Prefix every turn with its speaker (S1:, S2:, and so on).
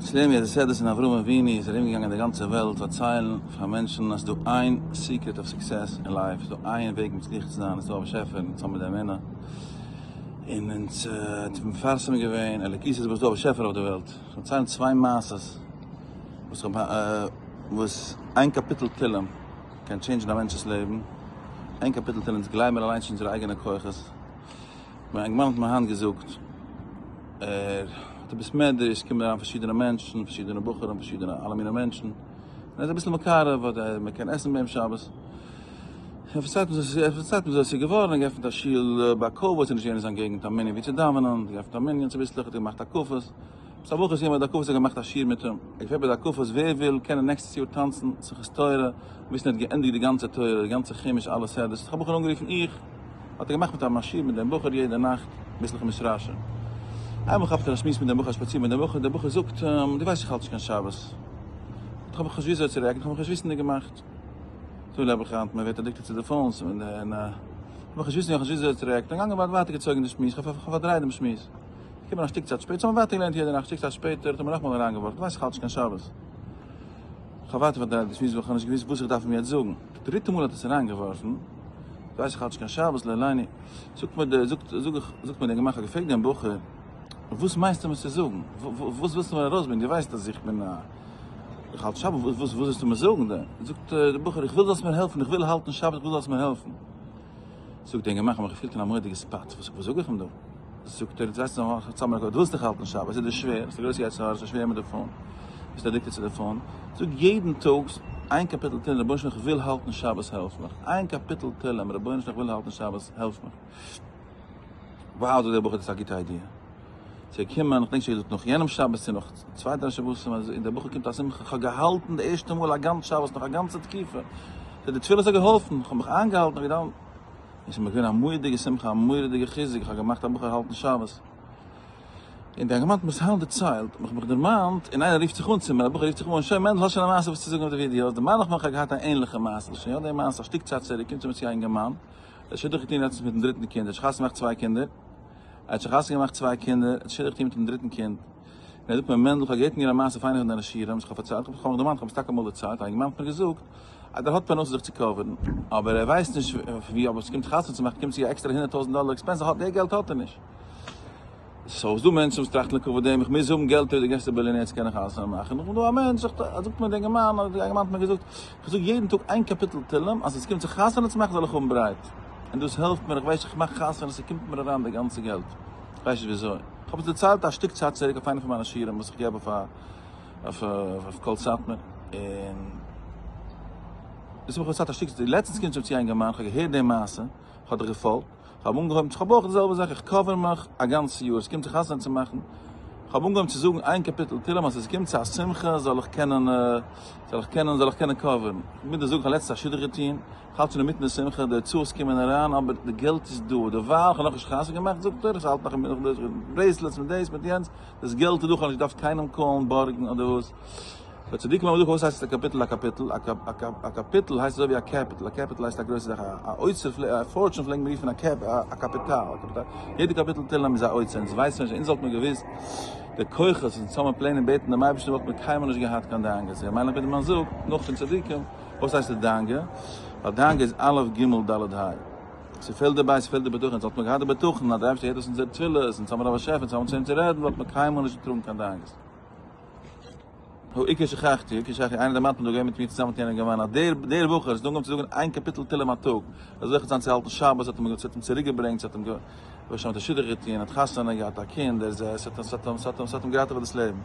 S1: שלומי אז סעדעס און אברהם אבינו איז ארום געגאנגען די גאנצע וועלט פארציילן פאר מענטשן אז ס'דא איין secret of success אין life, ס'דא איין וועג מצליח צו זיין, ס'דא א באשעפער אונז האבן די אמונה, און אונז האט מפרסם געווען אלוקית איז דא א באשעפער אויף די וועלט. פארציילן צוויי מעשות וואס כ'האב וואס איין קאפיטל תהלים קען change ן א מענטש'ס לעבן, איין קאפיטל תהלים אונז גלייבן מיר אליינס נישט אונזערע אייגענע כוחות. מיין אינגערמאן האט מיר היינט געזאגט ער האט א בית מדרש, עס קומען אריין פארשידענע מענטשן, פארשידענע בחורים, פארשידענע אלע מיני מענטשן, און ער איז אביסל מקרב אז מען קען עסן ביי אים שבת, ער פארציילט מיר ער פארציילט מיר אזוי עס איז געווארן, ער האט געעפנט א שול ביי קאווע, עס איז נישט געווען אין זיין געגנט א מנין ווי צו דאווענען, האט געעפנט א מנין צוביסלעך, האט געמאכט הקפות, עפעס א בחור איז געווען ביי די הקפות האט געמאכט א שיעור מיט אים, ער געפרעגט ביי די הקפות ווער וויל קענען נעקסטעס יאר טאנצן שמחת תורה, וויסן ער האט געענדיגט די גאנצע תורה, די גאנצע חומש אלע סדרות, האט זיך א בחור אנגערופן איך. האט ער געמאכט מיט אים א שיעור מיט דעם בחור יעדע נאכט אביסל חומש רשי. איינמאל כאפט ער א שמועס מיט דעם בחור א שפאציר מיט דעם בחור, דער בחור זאגט אים, דו ווייסט איך האלט נישט קיין שבת. איך האב מיך נישט וויאזוי צו react ן, איך האב מיך נישט וויסנדיג געמאכט. אזוי לעב איך היינט, מען ווערט addicted צו די phones, און איך האב מיך נישט וויסנדיג, איך האב נישט וויאזוי צו react ן, געגאנגען ווייטער געצויגן די שמועס, איך האב פארדרייט דעם שמועס. געקומען א שטיק צייט שפעטער, האבן מיר ווייטער געלערנט יעדע נאכט, א שטיק צייט שפעטער האט ער מיר נאכאמאל אריינגעווארפן, דו ווייסט איך האלט נישט קיין שבת. איך האב ווייטער פארדרייט די שמועס ווייל איך האב נישט געוואוסט וואס איך דארף אים יעצט זאגן. די דריטע מאל האט עס אריינגעווארפן, ווייס איך האלט נישט קיין שבת לא עליני, זאגט מיר דער, זאגט, זאג איך, זאגט מיר דער אינגערמאן, איך האב געפרעגט דעם בחור, וואס מיינסטו מיר צו זאגן? וואס ווילסטו מיר ארויסברענגען? דו ווייסט אז איך בין א, איך האלט שבת, וואס וואס ווילסטו מיר זאגן דען? זאגט דער בחור, איך וויל זאלסט מיר העלפן, איך וויל האלטן שבת, איך וויל זאלסט מיר העלפן. זאגט דער אינגערמאן, איך האב מיך געפילט אין א מורא'דיגע spot, וואס וואס זאג איך אים דא? זאגט ער, זעצט זיך צאם, דו ווילסט דאך האלטן שבת, עס איז דיר שווער, עס איז א גרויסע יצר הרע, עס איז שווער מיט די phone, ביסט addicted צו די phone, זאג יעדן טאג איין קאפיטל תהלים, רבונו של עולם איך וויל האלטן שבת העלף מיך, איין קאפיטל תהלים, רבונו של עולם איך וויל האלטן שבת העלף מיך. wow זאגט דער בחור דאס איז א גוטע idea. ס'איז געקומען, כ'דענק נישט געזאגט נאך יענעם שבת צו נאך צוויי דריי שבתים, אז דער בחור קומט א שמחה, כ'האב געהאלטן די ערשטע מאל א גאנץ שבת נאך א גאנצע תקופה, די תפילות האט געהאלפן, כ'האב מיך איינגעהאלטן, כ'האב געדאווענט, און ס'איז מיר געווען א מורא'דיגע שמחה, א מורא'דיגע חיזוק, איך האב געמאכט א בחור האלטן שבת. און דער אינגערמאן האט מיר עס היינט דערציילט, האב איך מיך דערמאנט, און איינער רופט זיך אן צו מיר, א בחור רופט זיך אן, שוין מענדל האסט שוין א מעשה וואס צו זאגן אויף די ווידיאוס, דערמאן איך מיך איך האב געהאט א ענליכע מעשה, שוין יא די מעשה, א שטיק צייט צוריק קומט צו מיר צו א אינגערמאן, ער האט שידוך געטון לעצטנס מיטן דריטן קינד, ער האט שוין חתונה געמאכט צוויי קינדער, ער האט שוין חתונה געמאכט צוויי קינדער, ער האט שידוך געטון מיטן דריטן קינד, און ער זאגט מיר, מענדל, איך האב געהערט אין דיר א מעשה פון איינע פון דיינע שיעורים וואס איך האב פארציילט, איך האב מיך דערמאנט, איך האב עס טאקע אמאל דערציילט, א אינגערמאן האט מיר געזאגט, אז ער האט פרנסה זיך צו cover ן, אבער ער ווייסט נישט פון ווי, אבער עס קומט חתונה צו מאכן קומט צו א עקסטערע 100,000 דאלער expense, ער האט די געלט האט ער נישט. so ס'דא מענטשן וואס טראכטן לכבוד דעם, איך מוז האבן געלט אויב די גרעסטע ביליאנער צו קענען חתונה מאכן, נאכדעם דא א מענטש זאגט, זאגט מיר דער אינגערמאן, האט דער אינגערמאן האט מיר געזאגט, איך זאג יעדן טאג איין קאפיטל תהלים, אז עס קומט זיך חתונה צו מאכן זאל איך האבן ברייט, און דאס העלפט מיר, איך ווייס איך מאך חתונה, ס'קומט מיר אריין די גאנצע געלט, איך ווייס נישט וויאזוי. איך האב עס דערציילט א שטיק צייט צוריק אויף איינע פון מיינע שיעורים וואס איך געב אויף א אויף אויף קול סאטמאר, און דאס האב איך דערציילט א שטיק צייט, לעצטנס קומט שוין צו א אינגערמאן, איך האב געהערט די מעשה, איך האב דיך געפאלגט, איך האב אנגעהויבן, איך האב אויך די זעלבע זאך, איך cover מיך א גאנץ יאר, עס קומט זיך חתונה צו מאכן, איך האב אנגעהויבן צו זאגן איין קאפיטל תהלים אז עס קומט צו א שמחה זאל איך קענען, זאל איך קענען, זאל איך קענען cover ן. איך מוז דיר זאגן, איך האב לעצטנס א שידוך געטון, איך האלט שוין אינמיטן די שמחה, די הוצאות קומען אריין, אבער די געלט איז דא, דערווייל, איך האב נאכנישט חתונה געמאכט, זאגט ער, איך האלט נאך אינמיטן די bracelets מיט דאס מיט יענץ, דאס געלט איז דא, איך האב נישט געדארפט קיינעם call ן, בארגן אדער וואס. פאר צדיקים האבן געזאגט וואס הייסט א קאפיטל א קאפיטל? א קאפיטל הייסט אזוי ווי א capital, א capital הייסט א גרויסע זאך, א אוצר, א fortune פלעגט מען רופן א cap, א קאפיטאל, יעדע קאפיטל תהלים איז א אוצר, אונז ווייסן נישט, אונז וואלט מען געוואוסט די כוחות אונז האבן פלענער בעטן דעם אייבערשטן וואלט מען קיינמאל נישט געהאט קיין דאגות, ר' מיילעך בידערמאן זאגט נאך פון צדיקים, וואס הייסט די דאגה? ווייל דאגה איז א' ג' ד' ה', ס'פעלט די בית ס'פעלט די בטחון, אונז וואלט מען געהאט די בטחון אז דער אייבערשטער הערט אויס אונזערע תפילות, אונז האבן א באשעפער, אונז האבן צו אים צו רעדן, וואלט מען קיינמאל נישט געטראגן קיין דאגות. העיקר שכחתי, העיקר שכחתי, איינער דערמאנט מיר דא געווען מיט מיר צוזאמען מיט יענעם געווארן אז דער דער בחור איז אנגעהויבן צו זאגן איין קאפיטל תהלים א טאג, ער זאל זוכה זיין צו האלטן שבת, האט אים ס'האט אים צוריק געברענגט, ס'האט אים געוואשן, האט א שידוך געטון, האט חתונה געהאט א קינד, ער איז ס'האט אים ס'האט אים ס'האט אים געראטעוועט דאס לעבן.